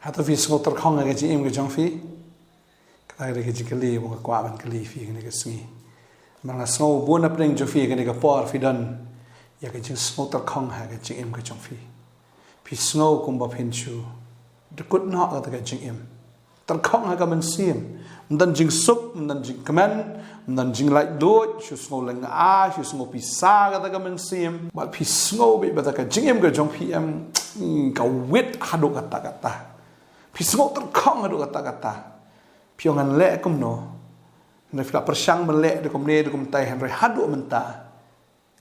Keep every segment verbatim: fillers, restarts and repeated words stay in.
Hato phi sngew tyrkhong ha ka jingim ka jong phi? Kata ka dei ka jingkylli ba nga kwah ban kylli phi kane ka sngi. Namar nga sngew bun na pdeng jong phi kane ka por phi don ïa ka jingsngew tyrkhong ha ka jingim ka jong phi. Phi sngew kumba phin shu dkut noh kata ka jingim. Tyrkhong ha ka mynsiem. Ym don jingsuk, ym don jingkmen, ym don jinglaitluid, shu sngew lyngngoh, shu sngew pisa kata ka mynsiem. Bad phi sngew beit ba kata ka jingim ka jong phi em, mm, ka wit haduh katta-katta. Phi sngew tyrkhong haduh katta-katta. Phi ong ngan leh kumno? Hynrei phi la pyrshang ban leh da kumne da kumtai, hynrei haduh mynta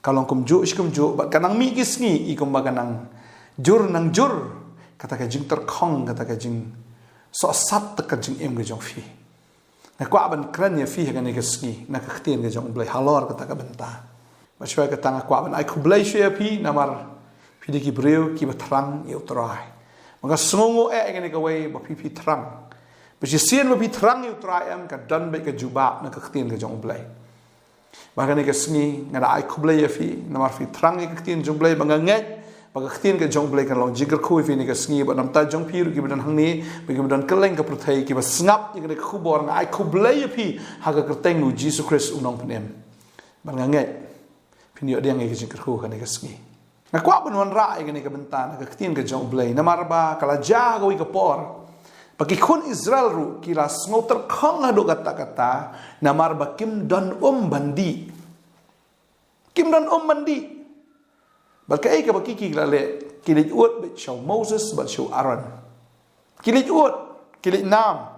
ka long kumjuh shi kumjuh, bad ka nang mih ki sngi i kumba ka nang jur nang jur kata ka jingtyrkhong, kata ka jingsohsat, kata ka jingim ka jong phi. Nga kwah ban kren ïa phi ha kane ka sngi na ka ktien ka jong U Blei halor kata ka bynta. Bad shuwa kata nga kwah ban ai khublei shuwa ïa phi namar phi dei ki briew kiba thrang ïa U Trai. Ba nga sngewnguh eh ïa kane kawei ba phi phi thrang. Ba shisien ba phi thrang ïa U Trai em ka don beit ka jubab na ka ktien ka jong U Blei. Ba kane ka sngi nga da ai khublei ïa phi namar phi thrang ïa ka ktien jong U Blei, ba nga ngeit ba ka ktien ka jong U Blei kan long jingkyrkhu ïa phi kane ka sngi, bad namar jong phi ruh kiba don hangne, ba kiba don kylleng ka pyrthei kiba sngap ïa kane ka khubor, nga ai khublei ïa phi ha ka kyrteng U Jisu Khrist U Nongpynim. Bad nga ngeit phin ïoh pdiang ïa ka jingkyrkhu kane ka sngi. Nga kwah ban wanrah ïa kane ka bynta na ka ktien ka jong U Blei namar ba ka la jia ha kawei ka por ba ki khun Israel ruh ki la sngew tyrkhong haduh katta-katta namar ba kim don um ban dih. Kim don um ban dih. Bad kaei kaba ki ki la leh, ki leit ud beit sha u Moses bad sha u Aaron. Ki leit ud, ki leit nam.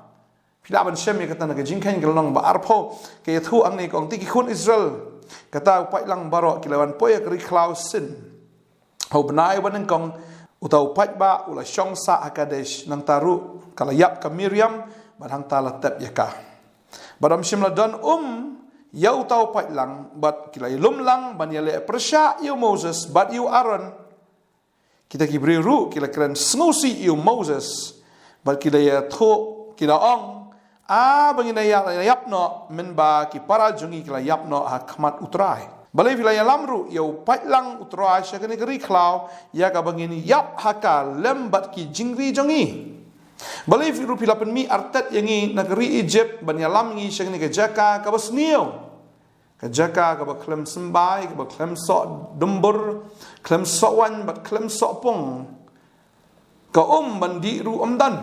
Phi lah ban shem ïa kata na ka Jingkheiñ ka lynnong ba arphew, ka ïathuh hangne ka ong, te ki khun Israel, kata u paidlang baroh ki la wan poi ha ka ri khlaw Sin. Ha u bnai uba nyngkong uta u paidbah u la shong sah ha Kadesh, nangta ruh ka la ïap ka Miriam, bad hangta la tep ïa ka. Bad ym shym la don um ïa uta u paidlang, bad ki la ïalum lang ban ïaleh pyrshah ïa u Moses bad ïa u Aaron. Kita ki briew ruh ki la kren sngewsih ïa u Moses, bad ki la ïathuh, ki la ong, a, ba ngin ïa, ïa ïap noh, mynba ki para jong ngi ki la ïap noh ha khmat U Trai. Balei phi la ïalam ruh ïa u paidlang U Trai sha kane ka ri khlaw, ïa kaba ngin ïap ha ka lem bad ki jingri jong ngi? Balei phi ruh phi la pynmih artet ïa ngi na ka ri Egypt ban ïalam ngi sha kane ka jaka kaba sniew? Ka jaka kaba khlem symbai, kaba khlem soh dumbur, khlem soh waiñ, bad khlem soh pung. Ka um ban dih ruh ym don.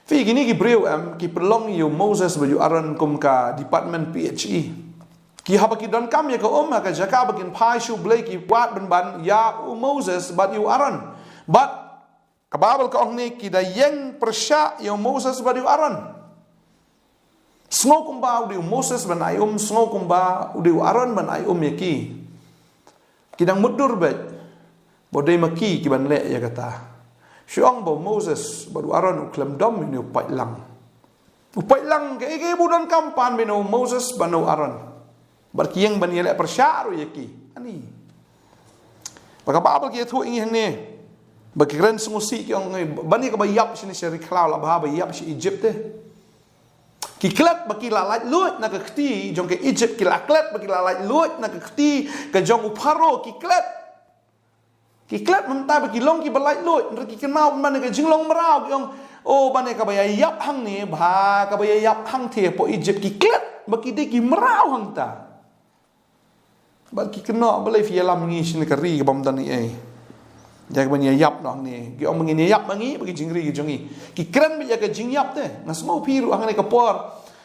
Phi, kine ki briew em, ki pynlong ïa u Moses bad ïa u Aaron kum ka department P H E. Ki, haba ki donkam ïa ka um ha ka jaka ba kin phai sha U Blei, ki wad ban ban ïa u Moses bad ïa u Aaron. Bad ka Baibl ka ong hangne, ki da ïeng pyrshah ïa u Moses bad ïa u Aaron. Sngew kumba u dei u Moses ban ai um, sngew kumba u dei u Aaron ban ai um ïa ki. Ki dang mutdur beit ba dei ma ki ki ban leh ïa kata. Shu ong ba u Moses bad u Aaron u khlem dom ïa une u paidlang. U paidlang kaei kaei ba u donkam pan ba ïa u Moses bad u Aaron. Bad ki ïeng ban ïaleh pyrshah ruh ïa ki. Ani. Ba ka Baibl ka ïathuh ïa ngi hangne, ba ki kren sngewsih, ki ong, ban ïa kaba ïap shane sha ri khlaw, la bha ba ïap sha Egypt te. Ki klet ba ki la laitluid na ka kti jong ka Egypt, ki la klet ba ki la laitluid na ka kti ka jong u Pharaoh, ki klet. Ki klet mynta ba ki long kiba laitluid, hynrei ki kynmaw ban ïa ka jinglong mraw, ki ong, o, ban ïa kaba ïa ïap hangne bha kaba ïa ïap hangthie hapoh Egypt. Ki klet ba ki dei ki mraw hangta. Bad ki kynnoh, balei phi ïalam ngi shane ka ri kaba ym don ei ei? Ïa kaba ngin ïa ïap noh hangne. Ki ong ba ngin ïa ïap ma ngi bad ki jingri ki jong ngi. Ki kren beit ïa ka jingïap te. Nga sngew phi ruh hangne ka por,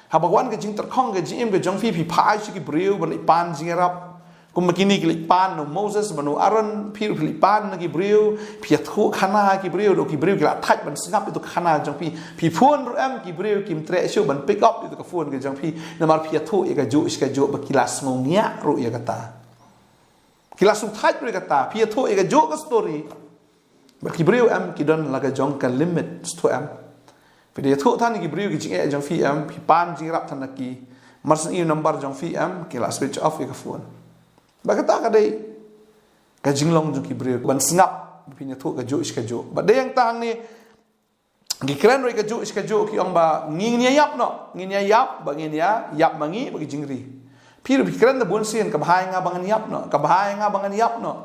haba wan ka jingtyrkhong ka jingim ka jong phi, phi phai sha ki briew ban leit pan jingïarap. Kumba kine ki leit pan na u Moses bad na u Aaron, phi ruh phi leit pan na ki briew, phi ïathuh khana ha ki briew, da ki briew ki la thait ban sngap ïa ka khana jong phi. Phi phone ruh em, ki briew kim treh shuh ban pick up ïa ka phone ka jong phi. Namar phi ïathuh ïa kajuh shi kajuh, ba ki la sngew ngiah ruh ïa kata. Ki la sngewthait ruh ïa kata, phi ïathuh ïa kajuh ka story. Bad ki briew em, ki don la ka jong ka limit, sngewthuh em? Phi da ïathuh than ïa ki briew ki jingeh jong phi em, phi pan jingïarap than na ki. Mar shu ïoh number jong phi em, ki la switch off ïa ka phone. Bad kata ka dei ka jinglong jong ki briew ban sngap ba phin ïathuh kajuh shi kajuh. Bad dei hangta hangne, ki kren ruh ïa kajuh shi kajuh, ki ong ba ngin ïa ïap noh, ngin ïa ïap, ba ngin ïa ïap ma ngi bad ki jingri. Phi ruh phi kren da bun sien, ka bha ïa nga ba ngan ïap noh, ka bha ïa nga ba ngan ïap noh.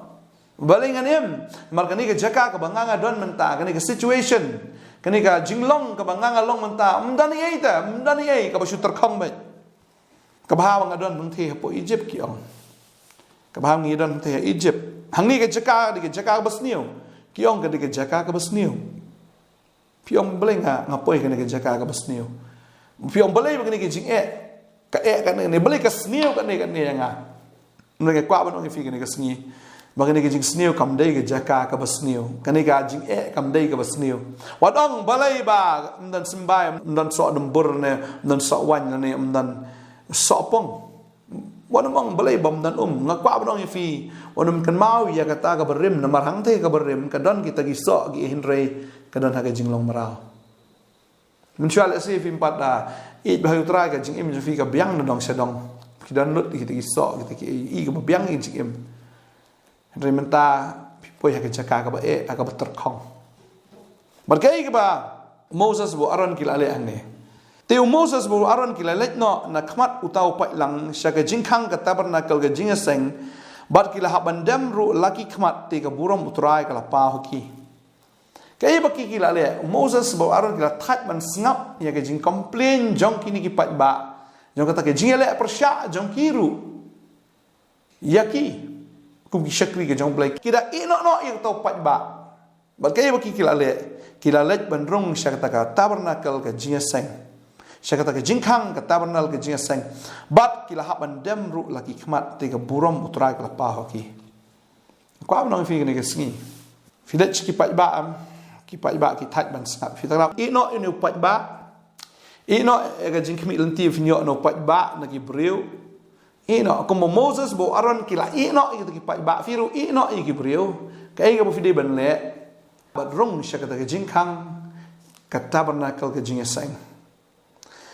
Balei ngan im? Namar kane ka jaka kaba nga nga don mynta, kane ka situation, Kane ka jinglong kaba nga nga long mynta, ym don ei te, ym don ei kaba shu tyrkhong beit. Kaba haba nga don hangtei hapoh Egypt, ki ong. Kaba haba ngi don hangtei ha Egypt, hangne ka jaka, ka dei ka jaka kaba sniew. Ki ong ka dei ka jaka kaba sniew. Phi ong balei nga, nga poi kane ka jaka kaba sniew. Phi ong balei ba kane ka jingeh ka eh kane, balei ka sniew kane, kane ïa nga. Nga kwah ban ong ïa phi kane ka sngi ba kane ka jingsniew kam dei ka jaka kaba sniew. Kane ka jingeh kam dei kaba sniew. Wat ong balei ba ym don symbai, ym don soh dumbur ne ym don soh waiñ ne ym don soh pung. Wat ym ong balei ba ym don um. Nga kwah ban ong ïa phi, wat nym kynmaw ïa kata kaba rim, namar hangtei kaba rim ka don kita ki soh ki, hynrei ka don ha ka jinglong mraw. Mynshuwa lehse phim pat da ïeit bha ïa U Trai, ka jingim jong phi ka biang na dong sha dong. Phi don lut kita ki soh, kita ki ei ei kaba biang ïa ka jingim. Hynrei mynta phi poi ha ka jaka kaba eh, ha kaba tyrkhong. Bad kaei kaba u Moses bad u Aaron ki la leh hangne? Te u Moses bad u Aaron ki la leit noh na khmat uta u paidlang sha ka jingkhang ka tabernacle ka jingïaseng, bad ki la hap ban dem ruh la ki khmat, te ka burom U Trai ka la paw ha ki. Kaei ba ki, ki la leh? U Moses bad u Aaron ki la thait ban sngap ïa ka jingcomplain jong kine ki paidbah, jong kata ka jingïaleh pyrshah jong ki ruh ïa ki kum ki shakri ka jong U Blei. Ki da ïehnoh noh ïa uta u paidbah. Bad kaei ba ki, ki la leh? Ki la leit ban rung sha kata ka tabernacle ka jingïaseng, sha kata ka jingkhang ka tabernacle ka jingïaseng, bad ki la hap ban dem ruh la ki khmat, te ka burom U Trai ka la paw ha ki. Kwah ban ong ïa phi kane ka sngi, phi leit sha ki paidbah, em, ki paidbah ki thait ban sngap. Phi tang ïehnoh ïa une u paidbah, ïehnoh ïa ka jingkhmih lynti, phin ïoh na u paidbah, na ki briew. Ïehnoh kumba u Moses bad u Aaron ki la ïehnoh ïa kita ki paidbah, phi ruh ïehnoh ïa ki briew. Kaei kaba phi dei ban leh? Bad rung sha kata ka jingkhang ka tabernacle ka jingïaseng.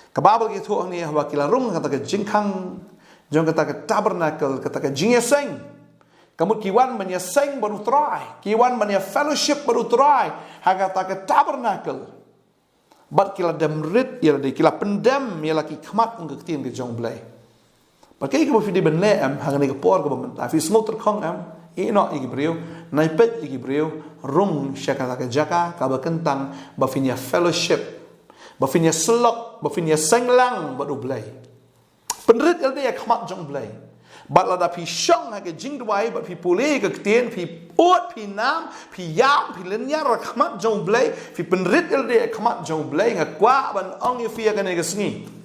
Ka Baibl ka ïathuh hangne, haba ki la rung ha kata ka jingkhang jong kata ka tabernacle, kata ka jingïaseng, ka mut ki wan ban ïaseng bad U Trai, ki wan ban ïa fellowship bad U Trai ha kata ka tabernacle. Bad ki la dem rit ïa lade, ki la pyndem ïa la ki khmat, ong ka ktien ka jong U Blei. Bad kaei kaba phi dei ban leh, em, ha kane ka por kaba mynta? Phi sngew tyrkhong, em? Ïehnoh ïa ki briew, nai peit ïa ki briew, rung sha kata ka jaka kaba kyntang, ba phin ïa fellowship, ba phin ïa syllok, ba phin ïa seng lang bad U Blei. Pynrit ïa lade ha khmat jong U Blei. Bad lada phi shong ha ka jingduwai bad phi pule ka ktien, phi ud, phi nam, phi ïam, phi lynñiar ha khmat jong U Blei, phi pynrit ïa lade ha khmat jong U Blei, nga kwah ban ong ïa phi ha kane ka sngi,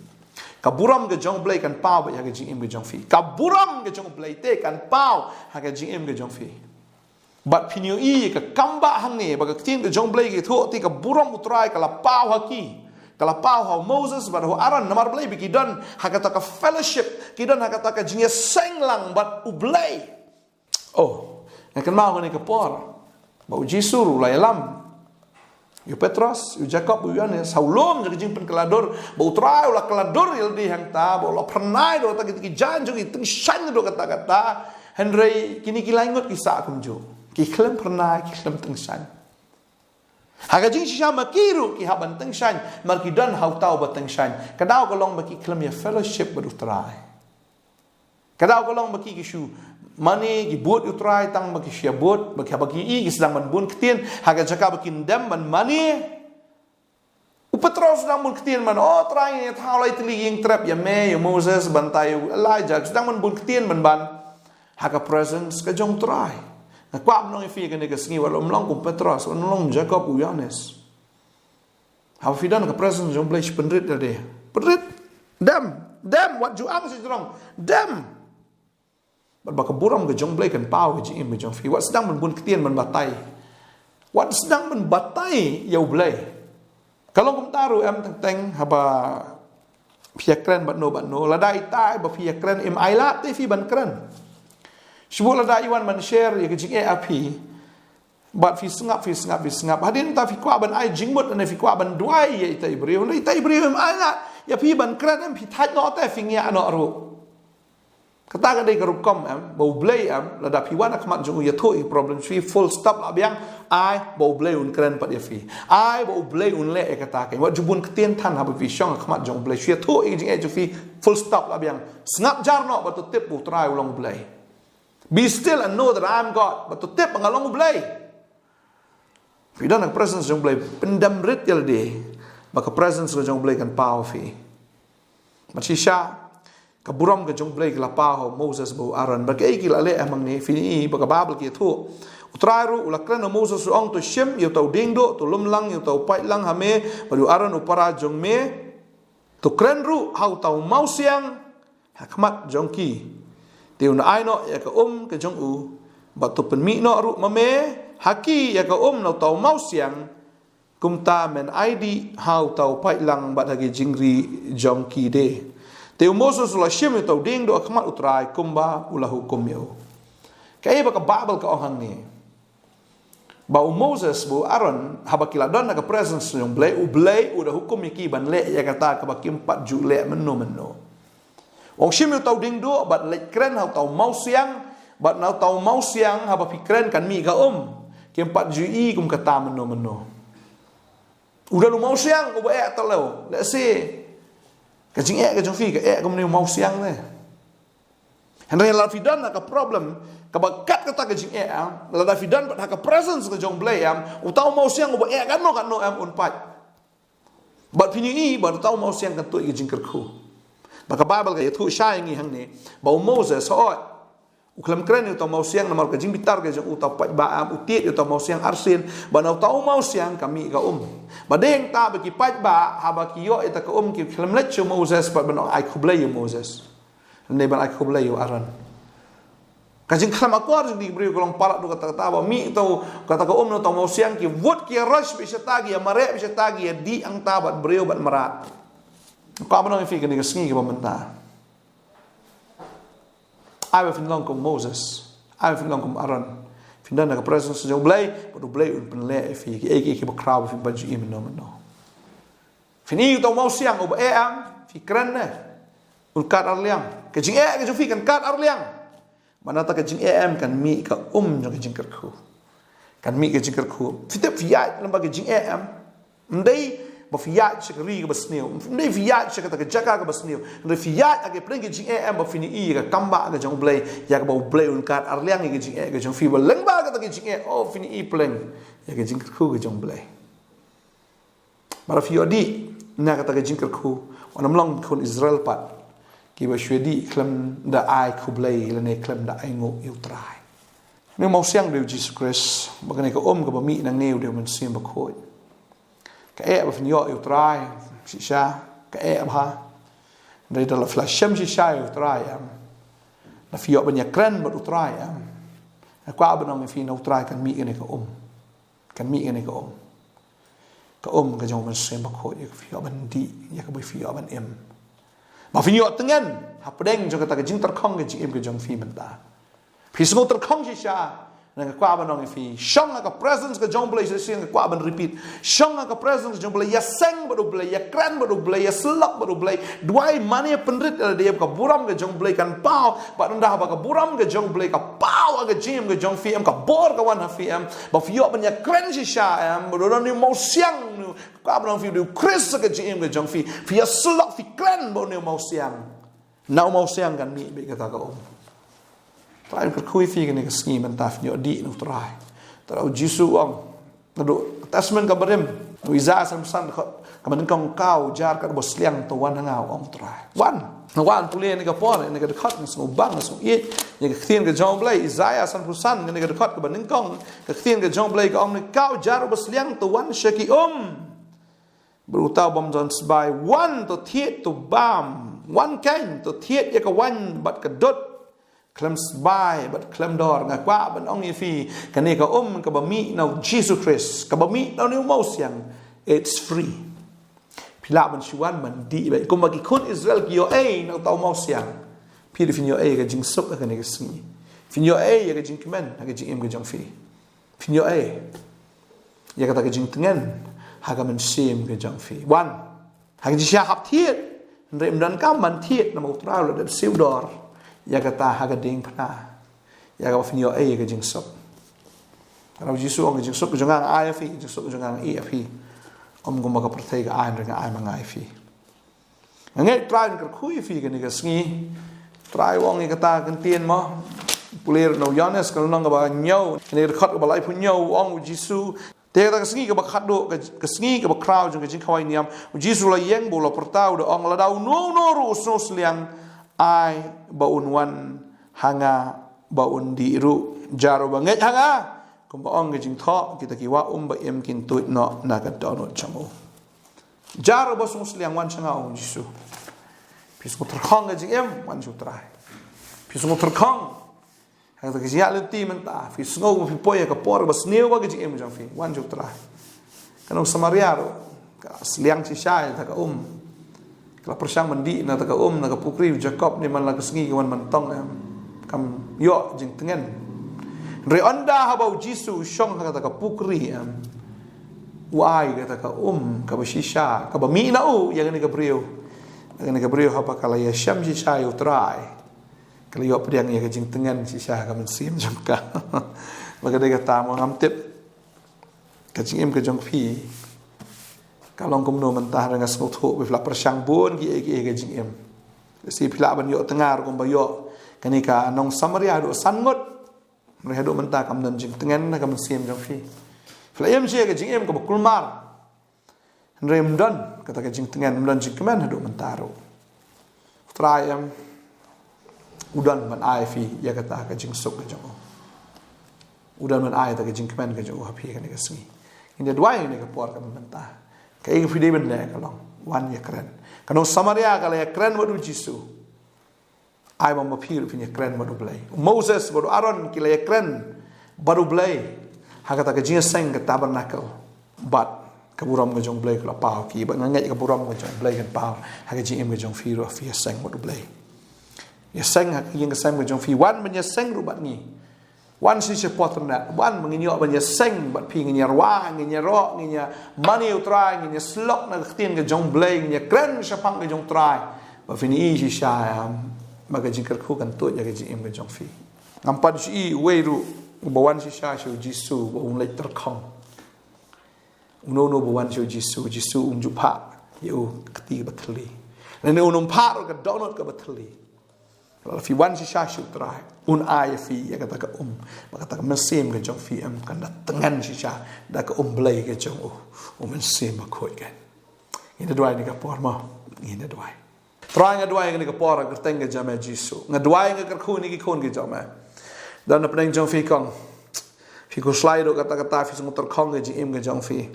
ka burom ka jong U Blei kan paw beit ha ka jingim ka jong phi. Ka burom ka jong U Blei te kan paw ha ka jingim ka jong phi. Bad phin ïohi ïa ka kam ba hangne, ba ka ktien ka jong U Blei ka ïathuh, te ka burom U Trai ka la paw ha ki, ka la paw ha u Moses bad ha u Aaron. Namar balei? Ba ki don ha kata ka fellowship, ki don ha kata ka jingïaseng lang bad U Blei. Oh, nga kynmaw kane ka por ba U Jisu ruh u la ïalam ïa u Petros, ïa u Jakob, ïa u Ïohannes ha u lum jong ka jingpynkylla dur, ba U Trai u la kylla dur ïa lade hangta, ba u la phyrnai da kata ki, ki jaiñ jong ki, tyngshaiñ da kata kata. Hynrei kine ki lai ngut ki sah kumjuh, ki khlem phyrnai, ki khlem tyngshaiñ. Ha ka jingshisha ma ki ruh ki hap ban tyngshaiñ, namar ki don ha uta uba tyngshaiñ. Ka daw ka long ba ki khlem ïa fellowship bad U Trai. Ka daw ka long ba ki, ki shu mane, ki bud ïa U Trai tang ba ki shu ïa bud, ba ki, haba ki ïohi ki sdang ban bun ktien ha ka jaka ba kin dem ban mane. U Petros u sdang bun ktien ban, "O Trai, ngi thaw lai tylli ïing trep ïa me, ïa u Moses, bad ïa u Elijah." Ki sdang ban bun ktien ban ban ha ka presence ka jong U Trai. Nga kwah ban ong ïa phi kane ka sngi, wat la ym long kum u Petros, wat la ym long u Jakob, u Ïohannes. Haba phi don ha ka presence jong U Blei, shu pynrit ïa lade. Pynrit. Dem. Dem. Wat ju ang sha jrong. Dem. Bad ba ka burom ka jong U Blei kan paw ha ka jingim ka jong phi. Wat sdang ban bun ktien ban batai. Wat sdang ban batai ïa U Blei. Ka long kumta ruh, em, teng teng haba phi ïakren bad no bad no. Lada itai ba phi ïakren im ailad te phi ban kren. Shu buh lada i wan ban share ïa ka jingeh ha phi. Bad phi sngap, phi sngap, phi sngap. Hadien ta phi kwah ban ai jingmut ne phi kwah ban duwai ïa ita i briew, ne ita i briew im ailad ïa phi ban kren, em, phi thait noh te phi ngiah noh ruh. Kata ka dei ka rukom, em, ba U Blei, em, lada phi wan ha khmat jong u, ïathuh ïa ki problem jong phi, full stop, la biang. Ai ba U Blei un kren pat ïa phi. Ai ba U Blei un leh ïa kata ka. Wat ju bun ktien than haba phi shong ha khmat jong U Blei. Shu ïathuh ïa ki jingeh jong phi, full stop, la biang. Sngap jar noh bad to tip ba U Trai u long U Blei. Be still and know that I am God. Bad to tip ba nga long U Blei. Phi don ha ka presence jong U Blei, pyndem rit ïa lade ba ka presence ka jong U Blei kan paw ha phi. Bad shisha ka burom ka jong U Blei ka la paw ha u Moses bad u Aaron. Bad kaei ki la leh hangne? Phin ïohi ba ka Baibl ka ïathuh, U Trai ruh u la kren ha u Moses, u ong, to shim ïa uta u diengduh, to lum lang ïa uta u paitlang ha me bad ïa u Aaron u para jong me, to kren ruh ha uta u mawsiang ha khmat jong ki. Te un ai noh ïa ka um ka jong u, bad to pynmih noh ruh ma me ha ki ïa ka um na uta u mawsiang, kumta men ai dih ha uta u paitlang bad ha ki jingri jong ki de. Te u Moses u la shim ïa uta u diengduh ha khmat U Trai kumba u la hukum ïa u. Kaei ba ka Baibl ka ong hangne? Ba u Moses bad u Aaron, haba ki la don ha ka presence jong U Blei, U Blei u da hukum ïa ki ban leh ïa kata kaba kim pat ju leh mynno mynno. U ong, shim ïa uta u diengduh bad leit kren ha uta u mawsiang, bad na uta u mawsiang haba phi kren kan mih ka um. Kim pat ju ïohi kum kata mynno mynno. U don u mawsiang uba eh, te leh, lehse ka jingeh ka jong phi ka eh kumne u mawsiang ne. Hynrei lada phi don ha ka problem kaba kat kata ka jingeh, em, lada phi don pat ha ka presence ka jong U Blei, em, uta u mawsiang uba eh katno katno, em, un pait. Bad phin ïohi ba uta u mawsiang kan tuid ïa ka jingkyrkhu. Bad ka Baibl ka ïathuh shai ïa ngi hangne ba u Moses, hooid, u khlem kren ïa uta u mawsiang namar ka jingbitar ka jong uta u paidbah, em, u tied ïa uta u mawsiang arsien, bad na uta u mawsiang ka mih ka um. Bad dei hangta ba ki paidbah haba ki ïoh ïa kata ka um ki khlem leit sha u Moses bad ban ai khublei ïa u Moses, ne ban ai khublei ïa u Aaron. Ka jingkhlem akor jong ki briew ka long palat ruh kata, kata ba mih uta u, kata ka um na uta u mawsiang, ki wut ki ïaroh beit shata, ki ïamareh beit shata, ki ïadih hangta bad briew bad mrad. Ka ban ong ïa phi kane ka sngi kaba mynta, ai ba phin long kum Moses, ai ba phin long kum Aaron. Phin don ha ka presence jong U Blei, bad U Blei un pynleh ïa phi kiei kiei kiba khraw ba phin pynjah ïa mynno mynno. Phin ïohi uta u mawsiang uba eh, em, phi kren ne, un kat arliang. Ka jingeh ka jong phi kan kat arliang. Bad na kata ka jingeh, em, kan mih ka um jong ka jingkyrkhu. Kan mih ka jingkyrkhu. Phi tip phi ïaid lem bad ka jingeh, em, ym dei ba phi ïaid sha ka ri kaba sniew, ym dei phi ïaid sha kata ka jaka kaba sniew. Hynrei phi ïaid ha ka pdeng ka jingeh, em, ba phin ïohi ïa ka kam ba ka jong U Blei, ïa kaba U Blei un kat arliang ïa ka jingeh ka jong phi, ba lyngba kata ka jingeh, oh, phin ïohi pleng ïa ka jingkyrkhu ka jong U Blei. Bad lada phi ïoh dih na kata ka jingkyrkhu, wat nym long khun Israel pat kiba shu ïadih khlem da ai khublei lane khlem da ainguh ïa U Trai. Une u mawsiang u dei U Jisu Khrist, bad kane ka um kaba mih nangne u dei U Mynsiem Bakhuid. Ka eh ba phin ïoh ïa U Trai shisha, ka eh bha. Hynrei lada phi la shem shisha ïa U Trai, em, lada phi ïoh ban ïakren bad U Trai, em, nga kwah ban ong ïa phi, na U Trai kan mih kane ka um. Kan mih kane ka um, ka um ka jong U Mynsiem Bakhuid, ïa kaba phi ïoh ban dih, ïa kaba phi ïoh ban im. Ba phin ïoh tngen hapdeng jong kata ka jingtyrkhong ka jingim ka jong phi mynta. Phi sngew tyrkhong shisha, nga kwah ban ong ïa phi, shong ha ka presence ka jong U Blei. Shisien nga kwah ban repeat, shong ha ka presence ka jong U Blei, ïaseng bad U Blei, ïakren bad U Blei, ïasyllok bad U Blei. Duwai mane pynrit ïa lade ba ka burom ka jong U Blei kan paw. Bad ynda ba ka burom ka jong U Blei ka paw ha ka jingim ka jong phi, em, ka bor ka wan ha phi, em, ba phi ïoh ban ïakren shisha, em, ba u don une u mawsiang, une u, kwah ban ong ïa phi, U Khrist ha ka jingim ka jong phi. Phi ïasyllok, phi kren bad une u mawsiang. Na u mawsiang kan mih beit kata ka um. Trai un kyrkhu ïa phi kane ka sngi mynta, phin ïoh dih na U Trai. Te U Jisu u ong naduh Testament kaba rim, u Isaiah sanphew san, dkhot kaba nyngkong, ka u jar katba sliang, to wan ha nga, u ong U Trai. Wan, wan pule ïa kane ka por, ïa kane ka dkhot, nga sngewbang, nga sngewieit ïa ka ktien ka jong U Blei. Isaiah sanphew san, ïa kane ka dkhot kaba nyngkong, ka ktien ka jong U Blei ka ong ne, ka u jar uba sliang, to wan sha ki um. Bad uta u bym don sbai, wan to thied to bam. Wan keiñ to thied ïa ka waiñ bad ka dud. Khlem sbai bad khlem dor. Nga kwah ban ong ïa phi, kane ka um kaba mih na U Jisu Khrist, kaba mih na une u mawsiang, it's free. Phi lah ban shu wan ban dih beit kumba ki khun Israel ki ïoh ei na uta u mawsiang. Phi ruh phin ïoh ei ka jingsuk ha kane ka sngi. Phin ïoh ei ïa ka jingkmen ha ka jingim ka jong phi. Phin ïoh ei ïa kata ka jingtngen ha ka mynsiem ka jong phi. Wan ha ka jingshisha, hap thied. Hynrei ym donkam ban thied namar U Trai u la dep siew dor ïa kata ha ka diengphna, ïa kaba phin ïoh ei ïa ka jingsuk. Ka U Jisu u ong, ka jingsuk ka jong nga nga ai ïa phi, ka jingsuk ka jong nga nga ai ïa phi. Ym kumba ka pyrthei ka ai, hynrei nga ai ma nga ïa phi. Nga ngeit Trai un kyrkhu ïa phi kane ka sngi. Trai u ong ïa kata ka ktien mo, pule ruh na u Ïoannis ka lynnong kaba hynñiew, kane ka dkhot kaba laiphew hynñiew, u ong U Jisu, Te kata ka sngi kaba khatduh, ka, ka sngi kaba khraw jong ka jingkhawai niam, u Jisu u la ïeng bad u la pyrta, u da ong, lada uno uno ruh u sngewsliang, ai ba un wan ha nga, ba un dih ruh. Jar uba ngeit ha nga, kumba ong ka jingthoh, kita ki wah um ba im kin tuid noh na ka dohnud jong u. Jar uba sngewsliang, wan sha nga, ong u Jisu. Phi sngewtyrkhong ka jingim, wan sha u Trai. Phi sngewtyrkhong ha kata ka jingïaid lynti mynta, phi sngew ba phi poi ha ka por ba sniew bad ka jingim jong phi, wan sha u Trai. Ka nong Samaria ruh, ka sliang shisha ïa kata ka um. Ka la pyrshang ban dih na kata ka um na ka pukri u Jakob, ne man la ka sngi ka wan ban tong, em, kam ïoh jingtngen. Hynrei ynda haba u Jisu u shong ha kata ka pukri, em, u ai kata ka um kaba shisha, kaba mih na u ïa kane ka briew. Kane ka briew haba ka la ïashem shisha ïa u Trai, ka la ïoh pdiang ïa ka jingtngen shisha ha ka mynsiem jong ka. Bad ka dei kata mo, ngam tip ka jingim ka jong phi ka long kumno mynta, hynrei nga sngewthuh ba phi la pyrshang bun kiei kiei ha ka jingim. Lehse phi lah ban ïoh tnga ruh kumba ïoh kane ka nong Samaria, haduh san ngut. Hynrei haduh mynta kam don jingtngen ha ka mynsiem jong phi. Phi la im sha ka jingim kaba kulmar, hynrei ym don kata ka jingtngen, ym don jingkmen haduh mynta ruh. U Trai, em, u don ban ai phi ïa kata ka jingsuk ka jong u. U don ban ai kata ka jingkmen ka jong u ha phi kane ka sngi. Ngin ïa duwai ha kane ka por kaba mynta. Kaei ka phi dei ban leh ka long, wan ïakren. Ka nong Samaria ka la ïakren bad u Jisu. Ai ba ma phi ruh phin ïakren bad U Blei. U Moses bad u Aaron ki la ïakren bad U Blei ha kata ka jingïaseng ka tabernacle. Bad ka burom ka jong U Blei ka la paw ki, bad nga ngeit ka burom ka jong U Blei kan paw ha ka jingim ka jong phi ruh, phi ïaseng bad U Blei. Ïaseng ha ka ïing ka sem ka jong phi, wan ban ïaseng ruh bad ngi. Wan sha shapoh internet, wan ba ngin ïoh ban ïaseng bad phi, ngin ïa rwai, ngin ïa roh, ngin ïa mane ïa u Trai, ngin ïa syllok na ka ktien ka jong U Blei, ngin ïa kren shaphang ka jong u Trai. Ba phin ïohi shisha, em, ba ka jingkyrkhu kan tuid ïa ka jingim ka jong phi. Ngam pat shu ïohi uwei ruh uba wan shisha sha u Jisu ba un leit tyrkhong. Uno uno ba wan sha u Jisu, u Jisu um ju phah ïa u kti ba thylli. Lane un ym phah ruh ka dohnud kaba thylli. Lada phi wan shisha sha u Trai, un ai ïa phi ïa kata ka um, ba kata ka mynsiem ka jong phi, em, kan da tngen shisha da ka um Blei ka jong u, u Mynsiem Bakhuid kan. Ngin da duwai ha kane ka por mo, ngin da duwai. Trai, nga duwai ha kane ka por ha ka kyrteng ka jong me Jisu. Nga duwai, nga kyrkhu ïa ki khun ki jong me. Don na pdeng jong phi kong, phi khuslai ruh kata kata, phi sngewtyrkhong ka jingim ka jong phi.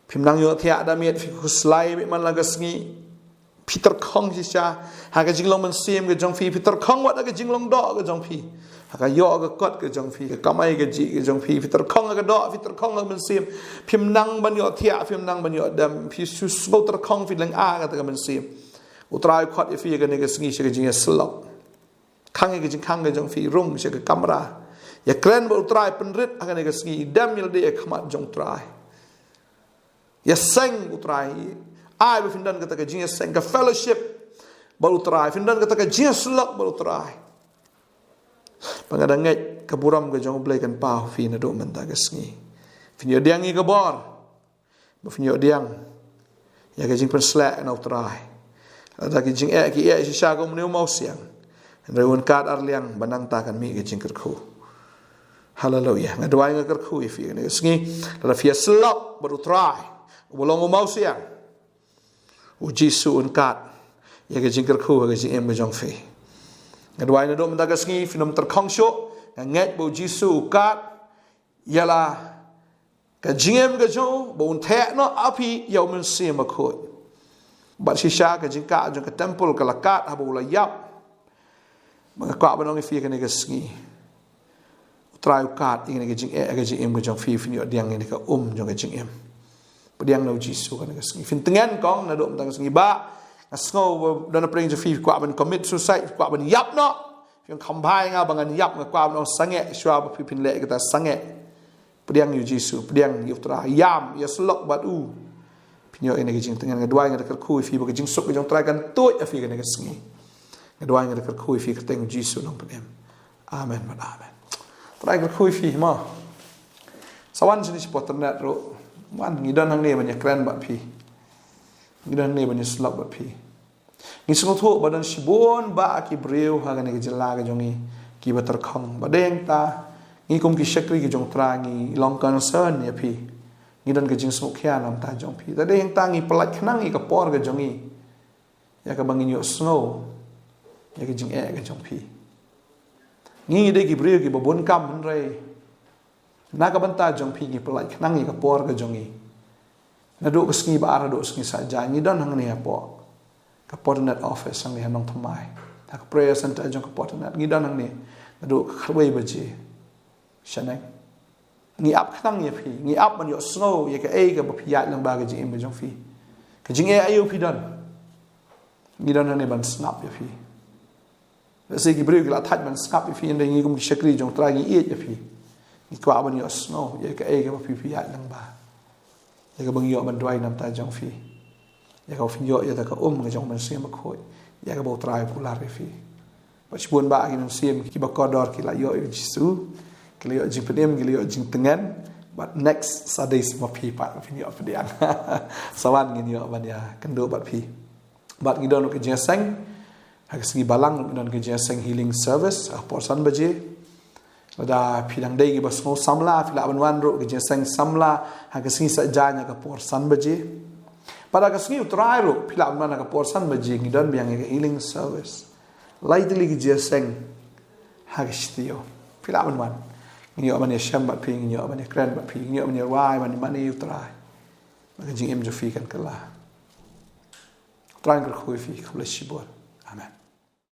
Phim nang ïohthiah da miet, phi khuslai beit man la ka sngi. Phi tyrkhong shisha ha ka jinglong mynsiem ka jong phi, phi tyrkhong wat ha ka jinglong doh ka jong phi. Ha ka ïoh ka kot ka jong phi, ka kamai kajih ka jong phi, phi tyrkhong ha ka doh, phi tyrkhong ha ka mynsiem. Phim nang ban ïohthiah, phim nang ban ïoh dem, phi shu sngewtyrkhong, phi lynga kata ka mynsiem. U Trai u khot ïa phi ha kane ka sngi sha ka jingïasyllok. Khang ïa ka jingkhang ka jong phi, rung sha ka kamra. Ïakren bad u Trai, pynrit ha kane ka sngi, dem ïa lade ha khmat jong u Trai. Ïaseng u Trai. Ai ba phin don kata ka jingïaseng, ka fellowship bad u Trai. Phin don kata ka jingïasyllok bad u Trai. Ba nga da ngeit ka burom ka jong u Blei kan paw phi naduh mynta ka sngi. Phin ïoh diang ïa ka bor. Ba phin ïoh diang ïa ka jingpynsleh na u Trai. Lada ki jingeh ki eh shisha kum une u mawsiang, hynrei un kad ar liang ba nangta kan mih ka jingkyrkhu. Haleluia. Nga duwai, nga kyrkhu ïa phi ha kane ka sngi. Lada phi ïasyllok bad u Trai uba long u mawsiang, u Jisu un kad ïa ka jingkyrkhu ha ka jingim ka jong phi. Nga duwai naduh mynta ka sngi phin ym tyrkhong shuh. Nga ngeit ba u Jisu u kad ïa la ka jingim ka jong u, ba un theh noh ha phi ïa u Mynsiem Bakhuid. Bad shisha ka jingkah jong ka templ ka la kad haba u la ïap. Ba nga kwah ban ong ïa phi ha kane ka sngi, u Trai u kad ïa kane ka jingeh ha ka jingim ka jong phi, phin ïoh diang ïa kane ka um jong ka jingim. Pdiang na u Jisu ha kane ka sngi. Phin tngen kong naduh mynta ka sngi, ba nga sngew ba don na pdeng jong phi, phi kwah ban commit suicide, phi kwah ban ïap noh. Phi ong, kham bha ïa nga ba ngan ïap, nga kwah ban ong sangeh, shuwa ba phi phin leh kata, sangeh. Pdiang ïa u Jisu, pdiang ïa u Trai, ïam, ïasyllok bad u. Phin ïoh ïa kane ka jingtngen. Nga duwai, nga da kyrkhu ïa phi ba ka jingsuk ka jong u Trai kan tuid ïa phi ha kane ka sngi. Nga duwai, nga da kyrkhu ïa phi ha ka kyrteng u Jisu u nongpynim. Amen bad amen. Trai kyrkhu ïa phi mo. Sa wan shane shapoh internet ruh. Wan, ngi don hangne ban ïakren bad phi. Ngi don hangne ban ïasyllok bad phi. Ngi sngewthuh ba don shibun bah ki briew ha kane ka jylla ka jong ngi kiba tyrkhong. Bad dei hangta ngi kum ki shakri ki jong u Trai ngi long concern ïa phi. Ngi don ka jingsngewkhia na ka bynta jong phi. Te dei hangta ngi pyllait khnang ïa ka por ka jong ngi, ïa kaba ngin ïohsngew ïa ka jingeh ka jong phi. Ngi dei ki briew kiba bun kam, hynrei na ka bynta jong phi ngi pyllait khnang ïa ka por ka jong ngi. Naduh ka sngi ba ar haduh sngi saitjaiñ ngi don hangne hapoh ka Portnet office hangne ha Nongthymmai, ha ka prayer center jong ka Portnet. Ngi don hangne naduh ka khatwei baje shaneng. Ngi ap khnang ïa phi, ngi ap ban ïohsngew ïa kaei kaba phi ïaid lyngba ka jingim ka jong phi. Ka jingeh aïu phi don, ngi don hangne ban sngap ïa phi. Lehse ki briew ki la thait ban sngap ïa phi, hynrei ngi kum ki shakri jong U Trai ngi ïeit ïa phi. Ngi kwah ban ïohsngew ïa kaei kaba phi, phi ïaid lyngba, ïa kaba ngi ïoh ban duwai na ka bynta jong phi, ïa kaba phin ïoh ïa ka um ka jong U Mynsiem Bakhuid, ïa kaba U Trai u kular ïa phi. Bad shibun bah ki mynsiem kiba kordor ki la ïoh ïa U Jisu, ki la ïoh jingpynim, ki la ïoh jingtngen. Bad next sa dei sa ma phi pat ba phin ïoh pdiang. Sa wan ngin ïoh ban ïakynduh bad phi. Bad ngi don ruh ka jingïaseng ha ka sngi Balang, ngi don ka jingïaseng healing service ha ka por san baje. Lada phi dang dei kiba sngew samla, phi lah ban wan ruh ka jingïaseng samla ha ka sngi saitjaiñ ha ka por san baje. Bad ha ka sngi U Trai ruh phi lah ban wan ha ka por san baje, ngi don biang ïa ka healing service. Lai tylli ki jingïaseng ha ka shi taïew, phi lah ban wan. Ngin ïoh ban ïashem bad phi, ngin ïoh ban ïakren bad phi, ngin ïoh ban ïarwai, ban ïamane ïa U Trai. Bad ka jingim jong phi kan kylla. U Trai un kyrkhu ïa phi. Khublei shibun. Amen.